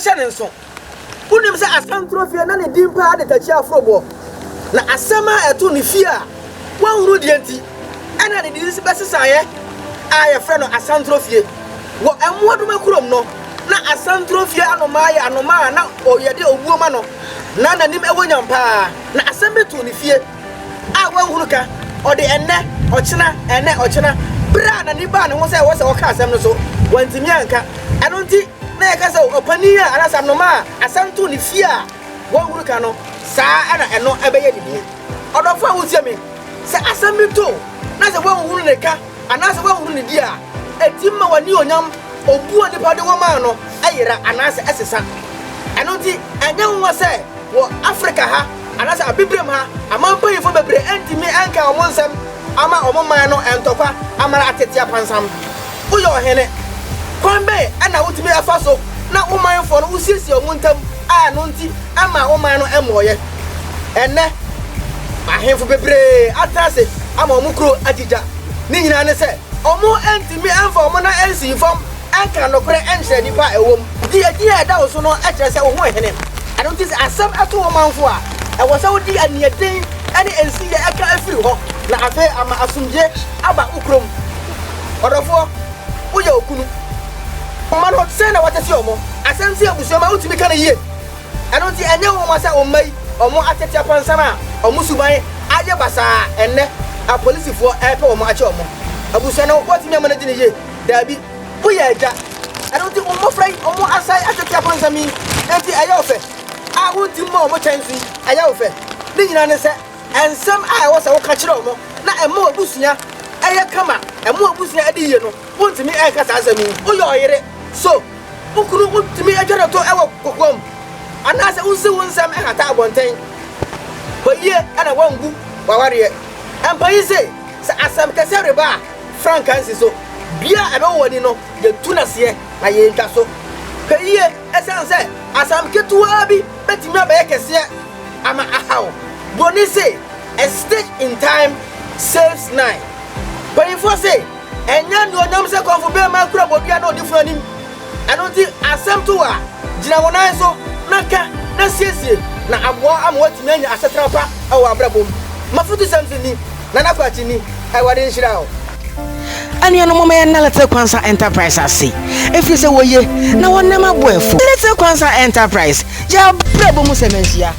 hyɛ ne nso. Wonim sɛ Asantoro fie na ne din paa de Takyi Aforoboɔ. Na asɛm a ɛtoo ne fie a wanhunu deɛ nti ɛna ne din bɛsesaeɛ a yɛfrɛ no Asantoro fie. Wɔ Mmoadoma kurom no, na Asantoro fie anomaa yɛ anomaa a na yɛde obuo ma no, na n'anim wɔ nyam paa. Na asɛm bi too ne fie a wanhunu ka, ɔde ɛnnɛ, ɔkyena, ɛnnɛ, ɔkyena. Berɛ a n'ani baa ne ho sɛ ɛwɔ sɛ ɔka asɛm no so, wantumi anka. Ɛno nti, na yɛka sɛ ɔpanin a anaasɛ anomaa a asɛm too ne fie a wanhunu ka no, saa na ɛno bɛyɛ ne din. Ɔdɔfo a wutie me, sɛ asɛm bi to wo na sɛ woanhunu ne ka anaasɛ woanhunu ne di a, etumi ma w'anuonyam, obu a nnipa de wo maa no, yera anaasɛ ɛsesa. Ɛno nti, ɛnyɛ nwonwa sɛ wɔ Afrika ha anaasɛ Abibirem ha, aman mpanyimfo bebree ntumi nka wɔn nsɛm ama wɔn man no ntɔkwa amana atete apansam. Woyɛ ɔhene. Kwan bɛn na wutumi fa so na wo manfoɔ no wosiesie wɔn ntam a ɛno nti ɛma wo man no mmɔeɛ? Ɛnnɛ, ahemfo bebree atena ase ama wɔn kuro agyigya. Ne nyinaa ne sɛ wɔntumi mfa wɔn nan nsi fam nka nokorɛ nkyerɛ nnipa a ɛwɔ mu. Di edin a ɛda wo so no kyerɛ sɛ wo ho hene. Ɛno nti sɛ asɛm to wo manfo a, ɛwɔ sɛ wode aniɛden ne nsiyɛ ka firi hɔ na afei ama asomdwoeɛ aba wo kurom. Ɔdɔfoɔ, woyɛ okunu. Wo mma no, sɛn na woatete wɔn? Asɛm si abusua mu a, wotumi ka no yie. Ɛno nti, ɛnyɛ nwonwa sɛ wo mma yi, wɔn atete apansam a wɔn suban ayɛ basaa ɛnnɛ, apolisifoɔ repɛ wɔn akye wɔn. Abusua no, woatumi ama no adi no yie? Daabi. Woyɛ agya. Ɛno nti, wo mmɔfra yi, wɔn asan atete apansam yi, enti ɛyɛ wo fɛ a wontumi mma wɔn kyɛnse yi, ɛyɛ wo fɛ. Ne nyinaa ne sɛ, Nsɛm a ɛwɔ sɛ woka kyerɛ wɔn na ɛma w'abusua yɛ kama, ɛma w'abusua di yie no, wontumi nka saa nsɛm yi. Woyɛ ɔyere, so wo kunu wotumi twa no to wɔ kokoam anaasɛ wosi wo nsɛm hata abɔnten? Hwɛ yie na woangu w'awareɛ. Mpanyin se, sɛ asɛm kɛseɛ reba a, frankaa nsi so. Dua a ɛbɛwɔ w'ani no, yɛtu no aseɛ na yɛntwa so. Hwɛ yie ɛsiane sɛ asɛm ketewaa bi bɛtumi abɛyɛ kɛseɛ ama ahaw. Buroni se, A stitch in time saves nine. Mpanyimfoɔ se, Ɛnyɛ anuonyam sɛ kɔmfo bɛrima kura bodua na ɔdi funu anim. Ɛno nti, asɛm to wo a, gyina wo nan so na ka na siesie na aboa wo ama woatumi anya asetena pa wɔ w'abrabɔ mu. M'afotusɛm nso ni, Nana Kwakye ni, Awurade nhyira wo. Anuanom momma yɛnna Little Kwanzaa Enterprise ase ɛfiri sɛ wɔye na wɔnam aboɛfo. Little Kwanzaa Enterprise, yɛ abrabɔ mu sɛmɛnhyia.